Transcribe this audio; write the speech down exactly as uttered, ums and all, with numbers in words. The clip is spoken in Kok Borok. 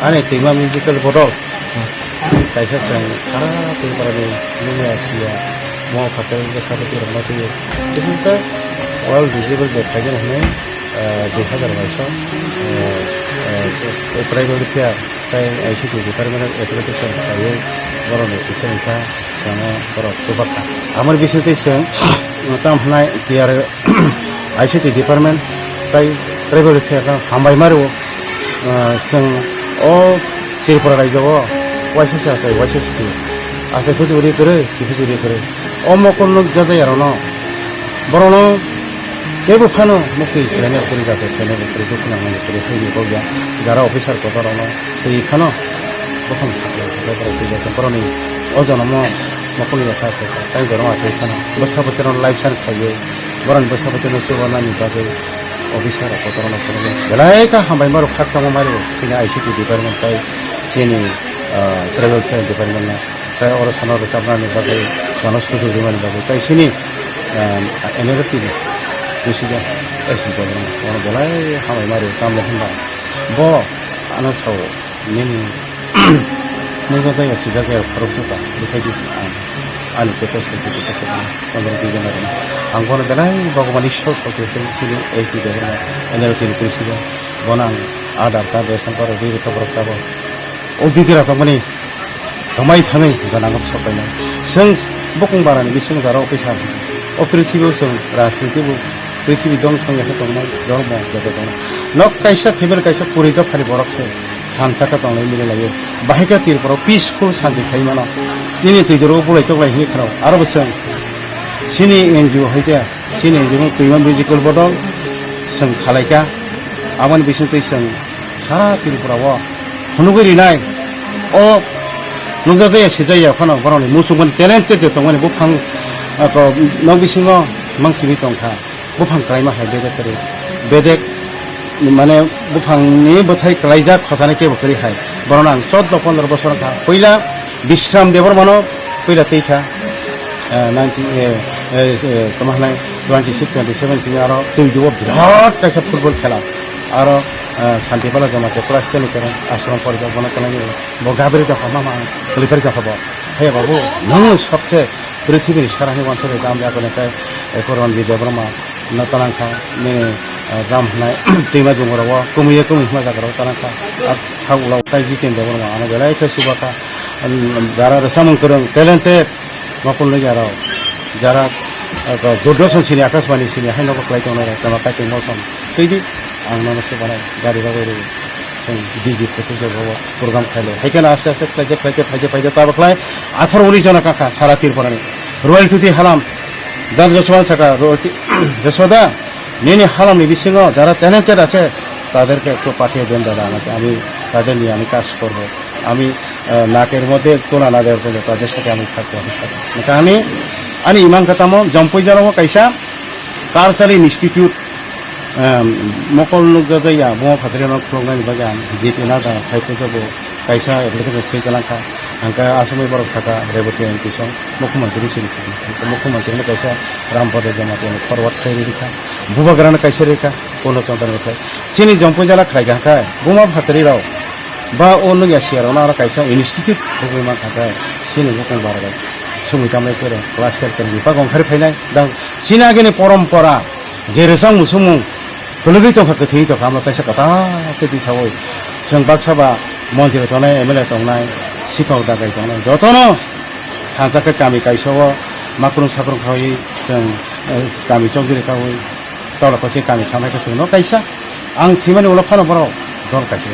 Ani twima musical bodol kaisa chwng sara Tripura ni nungya siya mo phatar bwsa bwtwi rok ma twiyo. Bising khe World Disabled Day phaijak hinwi, ah, dui hazar baiso, ah, ah, tribal welfare tei I C T department of education khlaiwi borokni kisa misa chwngno borok chubakha. Amoni bisingtwi chwng tamo hwnai tiyar I C T department tei tribal welfare no hambai ma rwo. Ah, chwng o Tripura rajyo o waisa se achai, waisa se thwi. Achai phujuri kwrwi, thwi phujuri kwrwi. O mokol nuk jajaya rokno, borokno kebo phano mukti khlaina kwrwi, jajai khlaina kwrwi, dukhu nangna kwrwi, haini kok ya jara officer kotor rokno twi phano bokhang borok twi jajai borokni o jonomo mokol ya kha se tei jonomo achai phano bwsa bwtwi rokno life sign khlaiwi borokni bwsa bwtwi no chubanani bagwi officer rok kotor rokno phunugwi belai kha hambai ma rok khakchangma mai rwo chini I C T department tei chini, ah, tribal welfare department no. Tei oro sano rwchapnani bagwi, sano sujuk rimani bagwi, tei sini, ah, N R F T ni president S D Debbarma, ono belai hambai ma rwo, tamni hwnba bo ano sao, nini nukjagwi swijak ya khoroksa ba, bwkhaidi ang ani package ni kisa kisa tamni twi gana rwma. Ang bono belai Bhagwan Ishwar sokhe tei sini S D Debbarma, N R F T ni president, bono ang Aadhaar card, ration card rwgwi rwkha borok tabok. O bikra tongmani Kwmai thangwi gana nok sok painai. Chwng bukung barani bisingo jara officer. O prithibi o chwng rajniti bo, prithibi dong song yakhe tongnai, dhormo joto tongnai. Nok kaisa, family kaisa, kwrwi dophani borok se thansa khe tonglai mili laiyo. Bahai khe Tripura o peaceful santi khai mano. Nini twi jora o bulai toklai hinwi kheno. Aro bo chwng chini N G O hai khe, chini N G O no twima musical bodol chwng khalai kha. Aboni bisingtwi chwng sara Tripura o phunugwi rinai. O nukjak jaya, sijak ya phano borokni muchungmani talented je tongmani buphang, ah, ko, nok bisingo mang simi tongkha. Buphang kwlaima hai bedek kwrwi. Bedek, mane, buphangni bwthai kwlaijak khosani kebo kwrwi hai. Borokno ang choudo pondro bosor wngkha. Puila Bishram Debbarmano puila twi kha, eh, nineteen, eh, eh, eh, tamo hwnai twenty six, twenty seven simi aro twi duo birat kaisa football khela. Aro, eh, Santipala Jamatia class ten ni kerong ashram porijak bono kwlaini bo gabri jakha mama kwlwipari jakha bo. He babu, nwng sobse prithibini sarani wansukhe gam jakha ni kai, eh, Koron Bidya Brahma. No tanang kha, nini, ah, gam hwnai twima jungorok o, kumui ye kumui hwnma jaga rok tanang kha. Ah, ha ulo tai Jiten Debbarma ano belai khe chuba kha. Jara rwchapmung kwrwng, talented, mokol nukya rok. Jara, ah, Doordarshan sini, Akashbani sini, hai nogo kwlai tongnai rok, tama kaiting mosong. Twi di, ang nono se banai, gari bagwi rw. Chwng D G phaikhe je bo program khailai. Hai kheno aste aste khlaijak, khlaijak, phaijak, phaijak, tabuk khlai atharo unis jona kakha sara Tripurani. Royal Tuti halam, Dan Joshua saka, Royal Ti-, Joshua da, nini halamni bisingo jara talented আছে, তাদেরকে একটু পাঠিয়ে দেন দাদা, আমাকে, আমি তাদের নিয়ে আমি কাজ করব। আমি, আহ, নাকের মধ্যে তুলা না দেওয়ার পর্যন্ত তাদের সাথে আমি থাকবো, আমি থাকবো। Ani, ani imang katamo, Jampui jora o kaisa Cultural Institute, em, mokol nukjak jaya, buma phatari no khuluknani bagwi ang J P Nadha phai phai jabo kaisa application swi kwlang kha. Ang khe aswk borok saka Rebati M P song, Mukhyamantri sini sini. Mukhyamantri no kaisa Rampada Jamatia ni forward khlai rikha. Bubagra no kaisa rikha, Purno Chandra ni khlai. Sini Jampui jala khlai kha khe, buma phatari rok ba o nukya siya rok no aro kaisa institute khulugwi man kha khe, sini bukung bara bai sumui tamlai khe class ten khe ni pa gongkhari phainai. Dang sini agini porompora, je rwchapmung swngmung kwlwgwi tongkha, kwthwi tongkha, amno kaisa kwtal khe tisaui chwng baksa ba montri tongnai, M L A tongnai, sikhok dagai tongnai, jotono hamjak khe kami kaisa o makrung sakrung khaui chwng, eh, kami chokdiri kaui tola kochi kami khamai khe chwngno kaisa ang thwimani ulo phano borok dol kaisa.